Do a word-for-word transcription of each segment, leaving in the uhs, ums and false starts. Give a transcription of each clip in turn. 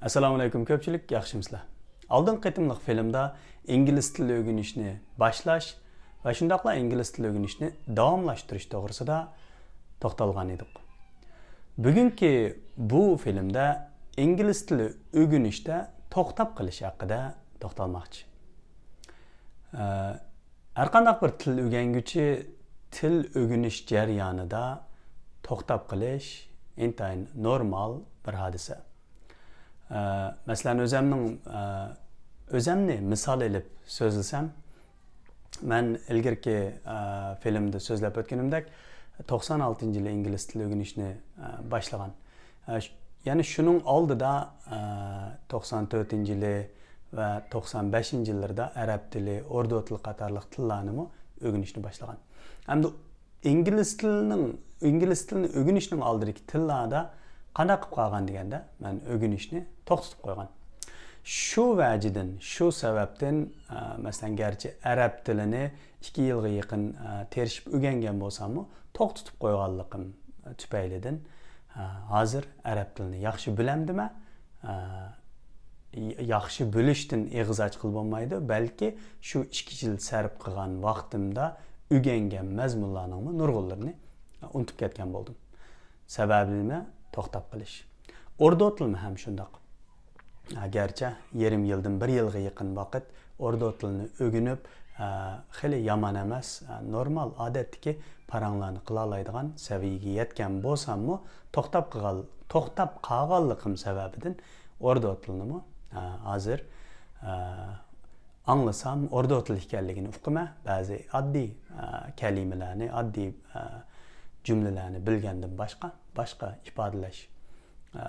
ئەسسالامۇئەلەيكۇم كۆپچىلىك، ياخشىمىسىلەر؟ ئالدىنقى قېتىملىق فىلىمدا ئىنگلىز تىلى ئۆگىنىشنى باشلاش ۋە شۇنداقلا ئىنگلىز تىلى ئۆگىنىشنى داۋاملاشتۇرۇش توغرىسىدا توختالغان ئىدۇق. بۈگۈنكى بۇ فىلىمدە ئىنگلىز تىلى ئۆگىنىشتە توختاپ قېلىش ھەققىدە توختالماقچى. ئە، ھەرقانداق بىر تىل ئۆگەنگۈچى تىل ئۆگىنىش جەريانىدا توختاپ قېلىش ئىنتايىن نورمال بىر ھادىسە. ئە، مەسىلەن، ئۆزەمنىڭ، ئە، ئۆزەمنى مىسال ئېلىپ سۆزلىسەم، مەن ئىلگىرىكى، ئە، فىلىمدا سۆزلەپ ئۆتكىنىمدەك، توقسان ئالتىنچى يىلى ئىنگلىز تىلى ئۆگىنىشنى، ئە، باشلىغان. ئە، ش-، يەنى شۇنىڭ ئالدىدا، ئە، توقسان تۆتىنچى يىلى ۋە توقسان بەشىنچى يىللىرىدا ئەرەب تىلى، ئوردۇ تىلى قاتارلىق تىللارنىمۇ ئۆگىنىشنى باشلىغان. ئەمدى ئىنگلىز تىلىنىڭ، ئىنگلىز تىلىنى ئۆگىنىشنىڭ ئالدىدىكى تىللاردا قانداق قىلىپ قالغان دېگەندە، مەن ئۆگىنىشنى توختىتىپ قويغان. شۇ ۋەجىدىن، شۇ سەۋەبتىن، ئە، مەسىلەن، گەرچە ئەرەب تىلىنى ئىككى يىلغا يېقىن، ئە، تىرىشىپ ئۆگەنگەن بولساممۇ، توختىتىپ قويغانلىقىم تۈپەيلىدىن، ئە، ھازىر ئەرەب تىلىنى ياخشى بىلەمدىمەن؟ ئە، ي-، ياخشى بىلىشتىن ئېغىز ئاچقىلى بولمايدۇ، بەلكى شۇ ئىككى يىل سەرپ قىلغان ۋاقتىمدا ئۆگەنگەن مەزمۇنلارنىڭمۇ نۇرغۇنلىرىنى ئۇنتۇپ كەتكەن بولدۇم. سەۋەبى نېمە؟ توختاپ قېلىش. ئوردۇ تىلىمۇ ھەم شۇنداق. گەرچە يېرىم يىلدىن بىر يىلغا يېقىن ۋاقىت ئوردۇ تىلىنى ئۆگىنىپ، خېلى يامان ئەمەس، نورمال، ئادەتتىكى پاراڭلارنى قىلالايدىغان سەۋىيەگە يەتكەن بولساممۇ، توختاپ قالغان، توختاپ قالغانلىقىم سەۋەبىدىن ئوردۇ تىلىنىمۇ ھازىر ئاڭلىسام، ئوردۇ تىلى ئىكەنلىكىنى ئۇقىمەن. بەزى ئاددىي، ئە، كەلىمىلەرنى، ئاددىي، ئە، جۈملىلەرنى بىلگەندىن باشقا، باشقا ئىپادىلەش، ئە،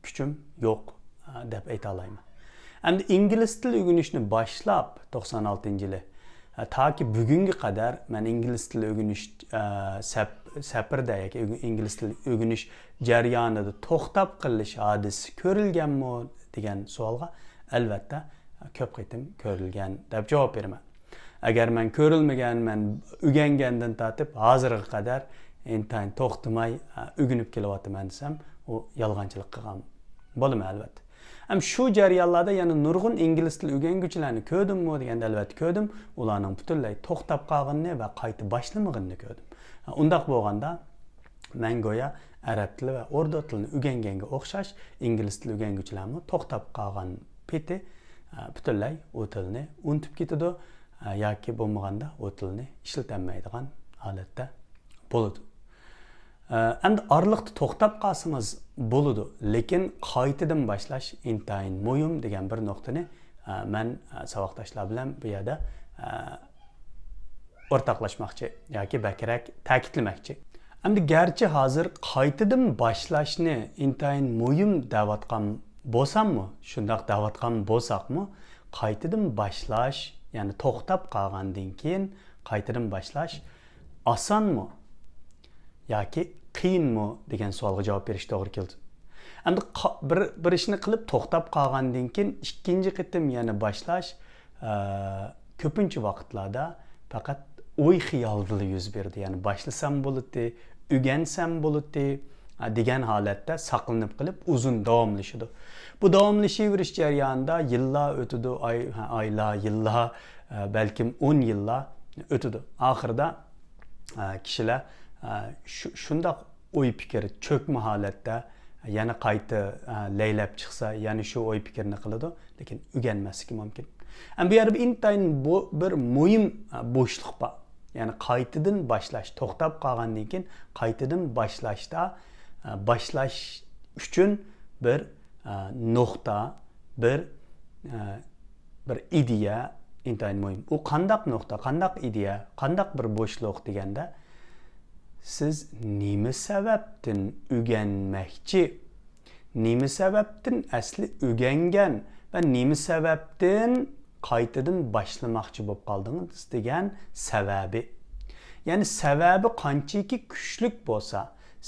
كۈچۈم يوق، ئە، دەپ ئېيتالايمەن. ئەمدى ئىنگلىز تىلى ئۆگىنىشنى باشلاپ، توقسان ئالتىنچى يىلى، ئە، تاكى بۈگۈنگە قەدەر مەن ئىنگلىز تىلى ئۆگىنىش، ئە، سەپ-، سەپىرىدە ياكى ئۆگۈ-، ئىنگلىز تىلى ئۆگىنىش جەريانىدا توختاپ قېلىش ھادىسىسى كۆرۈلگەنمۇ دېگەن سوئالغا، ئەلۋەتتە، كۆپ قېتىم كۆرۈلگەن دەپ جاۋاب بېرىمەن. ئەگەر مەن كۆرۈلمىگەن، مەن ئۆگەنگەندىن تارتىپ ھازىرغا قەدەر ئىنتايىن توختىماي، ئە، ئۆگىنىپ كېلىۋاتىمەن دېسەم، ئۇ يالغانچىلىق قىلغان بولىمەن، ئەلۋەتتە. ئەم شۇ جەريانلاردا يەنە نۇرغۇن ئىنگلىز تىلى ئۆگەنگۈچىلەرنى كۆردۈممۇ دېگەندە، ئەلۋەتتە كۆردۈم. ئۇلارنىڭ پۈتۈنلەي توختاپ قالغىنىنى ۋە قايتا باشلىمىغىنىنى كۆردۈم. ئۇنداق بولغاندا، مەن گويا ئەرەب تىلى ۋە ئوردۇ تىلىنى ئۆگەنگەنگە ئوخشاش، ئىنگلىز تىلى ئۆگەنگۈچىلەرمۇ توختاپ قالغان پېتى، ئە، پۈتۈنلەي ئۇ تىلنى ئۇنتۇپ كېتىدۇ، ئە، ياكى بولمىغاندا ئۇ تىلنى ئىشلىتەلمەيدىغان ھالەتتە بولىدۇ. ئە، ئەمدى ئارىلىقتا توختاپ قالسىڭىز بولىدۇ، لېكىن قايتىدىن باشلاش ئىنتايىن مۇھىم دېگەن بىر نۇقتىنى، ئە، مەن، ئە، ساۋاقداشلار بىلەن بۇ يەردە، ئە، ئورتاقلاشماقچى ياكى بەكرەك تەكىتلىمەكچى. ئەمدى گەرچە ھازىر قايتىدىن باشلاشنى ئىنتايىن مۇھىم دەۋاتقان بولساممۇ، شۇنداق دەۋاتقان بولساقمۇ، قايتىدىن باشلاش، يەنى توختاپ قالغاندىن كېيىن قايتىدىن باشلاش ئاسانمۇ ياكى قىيىنمۇ دېگەن سوئالغا جاۋاب بېرىش توغرا كېلىدۇ. ئەمدى قا-، بىر، بىر ئىشنى قىلىپ توختاپ قالغاندىن كېيىن ئىككىنچى قېتىم يەنە باشلاش، ئە، كۆپىنچە ۋاقىتلاردا پەقەت ئوي خىيالدىلا يۈز بېرىدۇ. يەنى باشلىسام بولاتتى، ئۆگەنسەم بولاتتى، ئە، دېگەن ھالەتتە ساقلىنىپ قېلىپ ئۇزۇن داۋاملىشىدۇ. بۇ داۋاملىشىۋېرىش جەريانىدا يىللار ئۆتىدۇ، ئاي، ئايلار، يىللار، ئە، بەلكىم ئون يىللار ئۆتىدۇ. ئاخىرىدا، ئە، كىشىلەر، ئە، شۇ-، شۇنداق ئوي پىكىر چۆكمە ھالەتتە يەنە قايتا، ئە، لەيلەپ چىقسا، يەنە شۇ ئوي پىكىرنى قىلىدۇ، لېكىن ئۆگەنمەسلىكى مۇمكىن. ئەمما بۇ يەردە بىر ئىنتايىن بۇ-، بىر مۇھىم، ئە، بوشلۇق بار. يەنى قايتىدىن باشلاش، توختاپ قالغاندىن كېيىن قايتىدىن باشلاشتا، ئە، باشلاش ئۈچۈن بىر، ئە، نۇقتا، بىر، ئە، بىر ئىدىيە ئىنتايىن مۇھىم. ئۇ قانداق نۇقتا، قانداق ئىدىيە، قانداق بىر بوشلۇق دېگەندە، سىز نېمە سەۋەبتىن ئۆگەنمەكچى؟ نېمە سەۋەبتىن ئەسلى ئۆگەنگەن ۋە نېمە سەۋەبتىن قايتىدىن باشلىماقچى بولۇپ قالدىڭىز دېگەن سەۋەبى. يەنى سەۋەبى قانچىكى كۈچلۈك بولسا،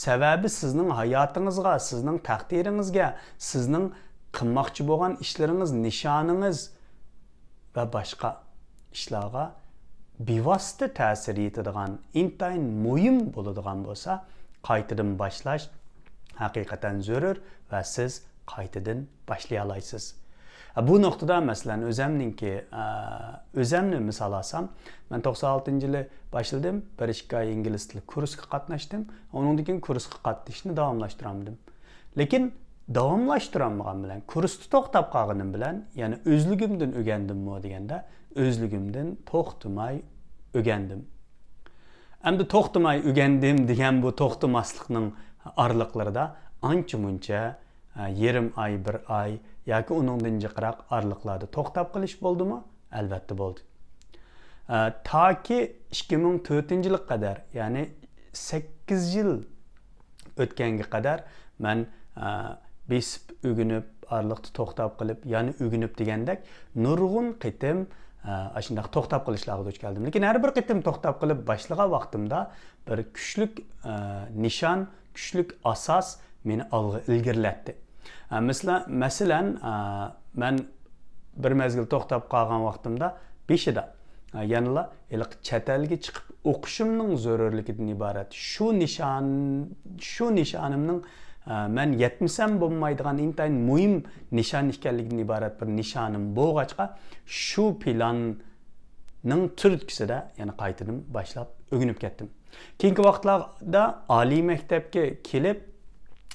سەۋەبى سىزنىڭ ھاياتىڭىزغا، سىزنىڭ تەقدىرىڭىزگە، سىزنىڭ قىلماقچى بولغان ئىشلىرىڭىز، نىشانىڭىز ۋە باشقا ئىشلارغا بىۋاسىتە تەسىر يېتىدىغان، ئىنتايىن مۇھىم بولىدىغان بولسا، قايتىدىن باشلاش ھەقىقەتەن زۆرۈر ۋە سىز قايتىدىن باشلىيالايسىز. بۇ نۇقتىدا، مەسىلەن، ئۆزەمنىڭكى، ئە، ئۆزەمنى مىسال ئالسام، مەن توقسان ئالتىنچى يىلى باشلىدىم، بىر ئىككى ئاي ئىنگلىز تىلى كۇرسىغا قاتناشتىم. ئۇنىڭدىن كېيىن كۇرسقا قاتنىشىشنى داۋاملاشتۇرالمىدىم. لېكىن داۋاملاشتۇرالمىغان بىلەن، كۇرستا توختاپ قالغىنىم بىلەن، يەنە ئۆزلۈكۈمدىن ئۆگەندىممۇ دېگەندە، ئۆزلۈكۈمدىن توختىماي ئۆگەندىم. ئەمدى توختىماي ئۆگەندىم دېگەن بۇ توختىماسلىقنىڭ ئارىلىقلىرىدا ئانچە-مۇنچە، ئە، يېرىم ئاي، بىر ئاي ياكى ئۇنىڭدىن جىقراق ئارىلىقلاردا توختاپ قېلىش بولدىمۇ؟ ئەلۋەتتە بولدى. ئە، تاكى ئىككى مىڭ تۆتىنچى يىلغا قەدەر، يەنى سەككىز يىل ئۆتكەنگە قەدەر مەن، ئە، بېسىپ ئۆگىنىپ، ئارىلىقتا توختاپ قېلىپ، يەنە ئۆگىنىپ دېگەندەك نۇرغۇن قېتىم، ئە، ئاشۇنداق توختاپ قېلىشلارغا دۇچ كەلدىم. لېكىن ھەر بىر قېتىم توختاپ قېلىپ باشلىغان ۋاقتىمدا بىر كۈچلۈك، ئە، نىشان، كۈچلۈك ئاساس مېنى ئالغا ئىلگىرىلەتتى. ئە، مەسىلەن، مەسىلەن، ئە، مەن بىر مەزگىل توختاپ قالغان ۋاقتىمدا بېشىدا، ئە، يەنىلا ھېلىقى چەت ئەلگە چىقىپ ئوقۇشۇمنىڭ زۆرۈرلۈكىدىن ئىبارەت شۇ نىشان، شۇ نىشانىمنىڭ، ئە، مەن يەتمىسەم بولمايدىغان ئىنتايىن مۇھىم نىشان ئىكەنلىكىدىن ئىبارەت بىر نىشانىم بولغاچقا، شۇ پىلاننىڭ تۈرتكىسىدە يەنە قايتىدىن باشلاپ ئۆگىنىپ كەتتىم. كېيىنكى ۋاقىتلاردا ئالىي مەكتەپكە كېلىپ،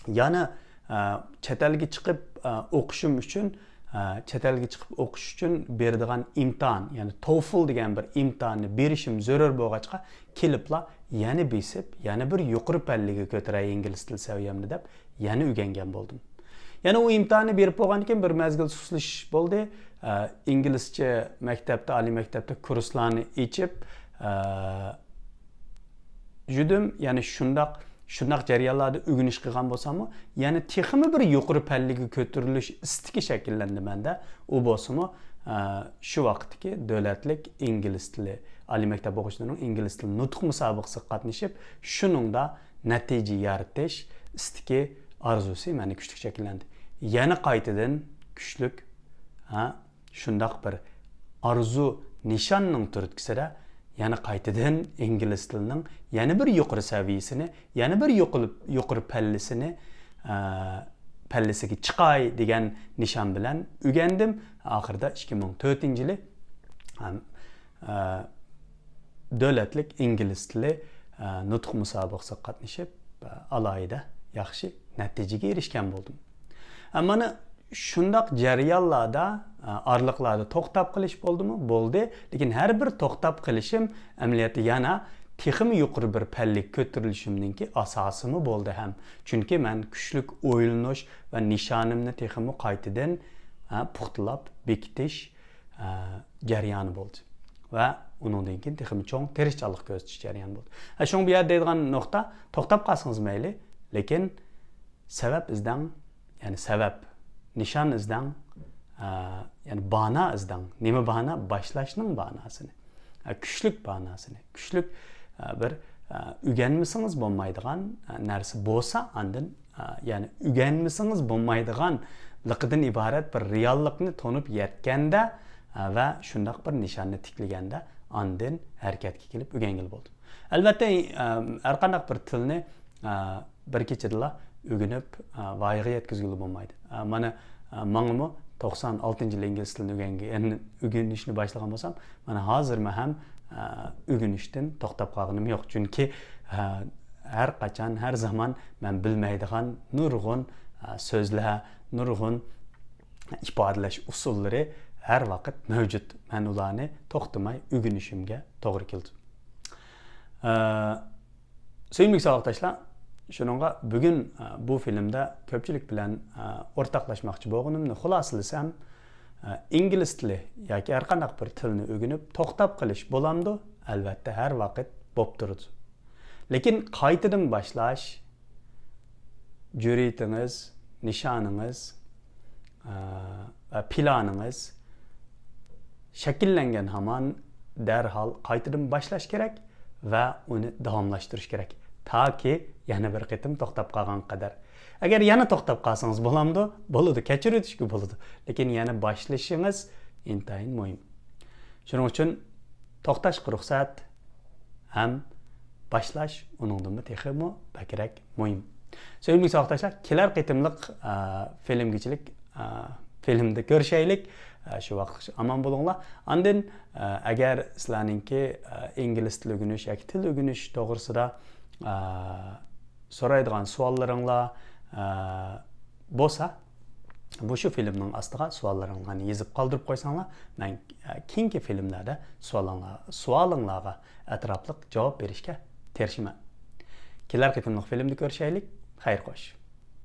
يەنە، ئە، چەت ئەلگە چىقىپ، ئە، ئوقۇشۇم ئۈچۈن، ئە، چەت ئەلگە چىقىپ ئوقۇش ئۈچۈن بېرىدىغان ئىمتىھان، يەنى توفل دېگەن بىر ئىمتىھاننى بېرىشىم زۆرۈر بولغاچقا، كېلىپلا يەنە بېسىپ، يەنە بىر يۇقىرى پەللىگە كۆتۈرەي ئىنگلىز تىل سەۋىيەمنى دەپ، يەنە ئۆگەنگەن بولدۇم. يەنە ئۇ ئىمتىھاننى بېرىپ بولغاندىن كېيىن بىر مەزگىل سۇسلىشىش بولدى. ئە، ئىنگلىزچە مەكتەپتە، ئالىي مەكتەپتە كۇرسلارنى ئېچىپ، ئە، يۈردۈم. يەنى شۇنداق، شۇنداق جەريانلاردا ئۆگىنىش قىلغان بولساممۇ، يەنە تېخىمۇ بىر يۇقىرى پەللىگە كۆتۈرۈلۈش ئىستىكى شەكىللەندى مەندە. ئۇ بولسىمۇ، ئە، شۇ ۋاقىتتىكى دۆلەتلىك ئىنگلىز تىلى، ئالىي مەكتەپ ئوقۇغۇچىلىرىنىڭ ئىنگلىز تىلى نۇتۇق مۇسابىقىسىگە قاتنىشىپ، شۇنىڭدا نەتىجە يارىتىش ئىستىكى، ئارزۇسى مەندە كۈچلۈك شەكىللەندى. يەنە قايتىدىن كۈچلۈك، ھە، شۇنداق بىر ئارزۇ نىشاننىڭ تۈرتكىسىدە يەنە قايتىدىن ئىنگلىز تىلىنىڭ يەنە بىر يۇقىرى سەۋىيەسىنى، يەنە بىر يۇقىرى، يۇقىرى پەللىسىنى، ئە، پەللىسىگە چىقاي دېگەن نىشان بىلەن ئۆگەندىم. ئاخىرىدا ئىككى مىڭ تۆتىنچى يىلى، ئەم، ئە، دۆلەتلىك ئىنگلىز تىلى، ئە، نۇتۇق مۇسابىقىسىگە قاتنىشىپ، ئە، ئالاھىدە ياخشى نەتىجىگە ئېرىشكەن بولدۇم. ئە، مانا شۇنداق جەريانلاردا، ئە، ئارىلىقلاردا توختاپ قېلىش بولدىمۇ؟ بولدى. لېكىن ھەر بىر توختاپ قېلىشىم ئەمەلىيەتتە يەنە تېخىمۇ يۇقىرى بىر پەللىگە كۆتۈرۈلۈشۈمنىڭكى ئاساسىمۇ بولدى ھەم. چۈنكى مەن كۈچلۈك ئويلىنىش ۋە نىشانىمنى تېخىمۇ قايتىدىن، ئە، پۇختىلاپ بېكىتىش، ئە، جەريانى بولدى. ۋە ئۇنىڭدىن كېيىن تېخىمۇ چوڭ تىرىشچانلىق كۆرسىتىش جەريانى بولدى. ھە، شۇڭا بۇ يەردە دەيدىغان نۇقتا، توختاپ قالسىڭىز مەيلى، لېكىن سەۋەب ئىزدەڭ، يەنى سەۋەب، نىشان ئىزدەڭ، ئە، يەنى بانا ئىزدەڭ. نېمە بانا؟ باشلاشنىڭ باناسىنى. ئە، كۈچلۈك باناسىنى. كۈچلۈك، ئە، بىر، ئە، ئۆگەنمىسىڭىز بولمايدىغان، ئە، نەرسە بولسا، ئاندىن، ئە، يەنى ئۆگەنمىسىڭىز بولمايدىغانلىقىدىن ئىبارەت بىر رېئاللىقنى تونۇپ يەتكەندە، ئە، ۋە شۇنداق بىر نىشاننى تىكلىگەندە، ئاندىن ھەرىكەتكە كېلىپ ئۆگەنگىلى بولىدۇ. ئەلۋەتتە، ئە، ھەرقانداق بىر تىلنى، ئە، بىر كېچىدىلا ئۆگىنىپ، ئە، ۋايىغا يەتكۈزگىلى بولمايدۇ. ئە، مانا، ئە، ماڭىمۇ توقسان ئالتىنچى يىلى ئىنگلىز تىلىنى ئۆگەنگەن، ئۆگىنىشنى باشلىغان بولسام، مانا ھازىرمۇ ھەم، ئە، ئۆگىنىشتىن توختاپ قالغىنىم يوق. چۈنكى، ئە، ھەر قاچان، ھەر زامان مەن بىلمەيدىغان نۇرغۇن، ئە، سۆزلەر، نۇرغۇن ئىپادىلەش ئۇسۇللىرى ھەر ۋاقىت مەۋجۇت. مەن ئۇلارنى توختىماي ئۆگىنىشىمگە توغرا كېلىدۇ. ئە، سۆيۈملۈك ساۋاقداشلار، شۇنىڭغا بۈگۈن، ئە، بۇ فىلىمدە كۆپچىلىك بىلەن، ئە، ئورتاقلاشماقچى بولغىنىمنى خۇلاسىلىسام، ئە، ئىنگلىز تىلى ياكى ھەرقانداق بىر تىلنى ئۆگىنىپ توختاپ قېلىش بولامدۇ؟ ئەلۋەتتە، ھەر ۋاقىت بوپ تۇرىدۇ. لېكىن قايتىدىن باشلاش، جۈرئىتىڭىز، نىشانىڭىز، ئە، ۋە پىلانىڭىز شەكىللەنگەن ھامان دەرھال قايتىدىن باشلاش كېرەك ۋە ئۇنى داۋاملاشتۇرۇش كېرەك. تاكى يەنە بىر قېتىم توختاپ قالغانغا قەدەر. ئەگەر يەنە توختاپ قالسىڭىز بولامدۇ؟ بولىدۇ، كەچۈرۈۋېتىشكە بولىدۇ. لېكىن يەنە باشلىشىڭىز ئىنتايىن مۇھىم. شۇنىڭ ئۈچۈن توختاشقا رۇخسەت ھەم باشلاش ئۇنىڭدىنمۇ تېخىمۇ بەكرەك مۇھىم. سۆيۈملۈك ساۋاقداشلار، كېلەر قېتىملىق، ئە، فىلىمگىچىلىك، ئە، فىلىمدا كۆرۈشەيلىك. ئە، شۇ ۋاقىتقىچە ئامان بولۇڭلار. ئاندىن، ئە، ئەگەر سىلەرنىڭكى، ئە، ئىنگلىز تىل ئۆگىنىش ياكى تىل ئۆگىنىش توغرىسىدا، ئە، سورايدىغان سوئاللىرىڭلار، ئە، بولسا، مۇشۇ فىلىمنىڭ ئاستىغا سوئاللىرىڭلارنى يېزىپ قالدۇرۇپ قويساڭلار، مەن، ئە، كېيىنكى فىلىملەردە سوئالىڭلار-، سوئالىڭلارغا ئەتراپلىق جاۋاب بېرىشكە تىرىشىمەن. كېلەر قېتىملىق فىلىمدە كۆرۈشەيلىك. خەير خوش.